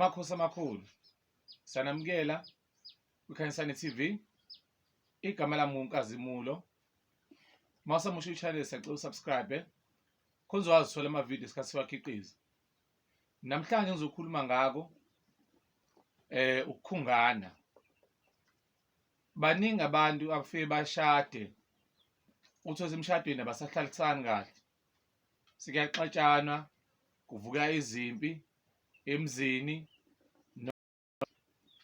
Makhosi amakhulu, siyanamukela kwiKhanyisani TV. Igama lami nguNkazimulo. Uma usamusha i-channel siyacela usubscribe khona uzokwazi ukuthola amavidiyo isikhathi siwakhiqiza. Namhlanje ngizokhuluma ngako ukukhungana. Baningi abantu abafike bashade uthole emshadweni abasahlalisani kahle. Sekuyaxatshanwa, kuvuka izimpi emzini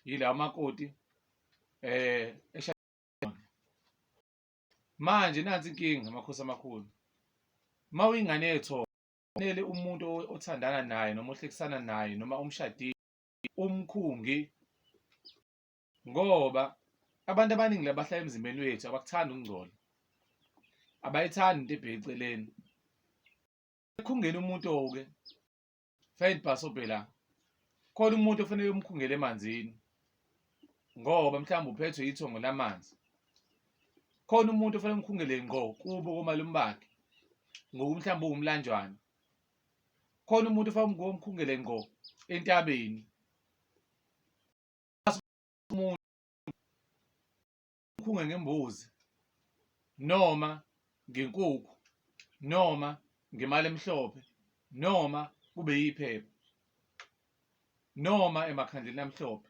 yila umakoti manje nansi inkinga amakhosi amakhulu. Uma uyingane yethu fanele umuntu othandana naye noma ohlekisana naye noma umshadile umkhungi, ngoba abantu abaningi labahlala emzimbeni wethu abakuthandi ukungcola, abayithandi into ebheke eceleni. Ekhungeni umuntu-ke fanele ibhasobhe la, khona umuntu ofanele umkhungele emanzini ngoba mhlawumbe uphethwe ithongo lamanzi. Khona umuntu ofanele umkhungele ngqo kubo komalume bakhe ngoku mhlawumbe uwumlanjwana. Khona umuntu ofanele umkhungele ngqo entabeni. Umuntu umkhunge ngembuzi noma ngenkukhu noma ngemali emhlophe noma kube yiphepha noma emakhandleni amhlophe.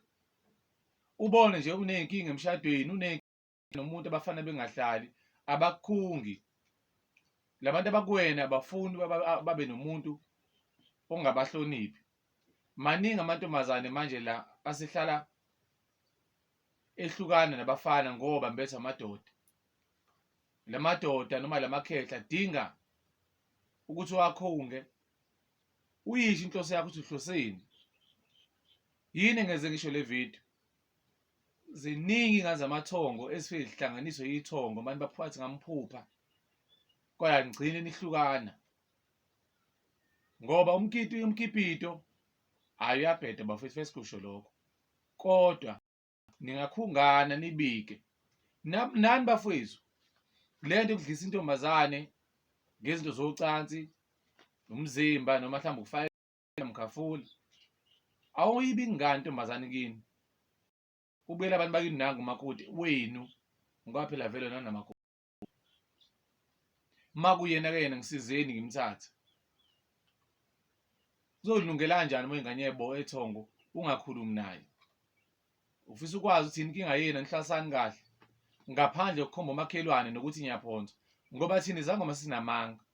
Ubone nje uney'nkinga emshadweni, uney'nkinga nomuntu, abafana bengahlali, abakukhungi. Labantu abakuwena abafuni babe nomuntu ongabahloniphi. Maningi amantombazane manje la asehlala ehlukana nabafana ngoba mbetha amadoda. Lamadoda noma lamakhehla dinga ukuthi wakhunge, uyisho inhloso yakho ukuthi uhloseni. Yini engeze ngisho le video? Ziningi ingane zamathongo ezifike zihlanganiswe ithongo, abantu baphathi ngamphupha kodwa ngigcine nihlukana ngoba umkiti umkipito hayi uyabheda bafethu fesikusho lokho, kodwa ningakhungana nibike nani bafowethu le nto yokudlisa intombazane ngezinto zocansi umzimba noma mhlawumbe ukufaka mkhafuli awuyibi ingane intombazane kini ubuyela abantu bakini nangu umakoti wenu ngoba phela vele nanamakoti makuyena ke yena ngisizeni ngimthathe kuzolungela kanjani uma ingane yebo ethongo ungakhulumi naye ufisa ukwazi ukuthi inkinga yena nihlalisani kahle ngaphandle kokukhomba umakhelwane nokuthi ngiyaphonsa ngoba thina izangoma sinamanga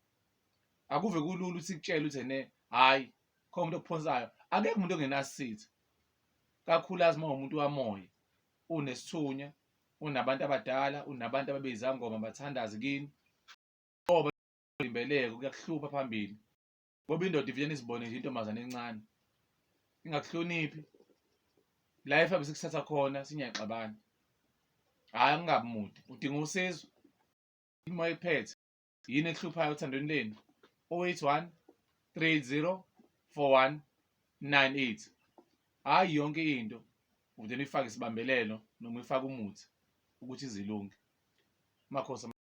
akuve kulula ukuthi sikutshele ukuthi ene hayi khona umuntu okuphonsayo akekho umuntu ongenasitha kakhulukazi uma umuntu wamoya unesithunya unabantu abadala unabantu ababeyizangoma bathandazi kini ngoba imbeleko kuyakuhlupha phambili ngoba indoda ivele izibone nje intombazane encane ingakuhloniphi la ifabe sikuthatha khona sinyaxabana hhayi angingabi mude udinga usizo imoya iphethe yini ekuhluphayo othandweni lenu 081 380 4198 hhayi yonke into uvele uyifake isibambelelo noma uyifake umuthi ukuthi izilunge makhosi.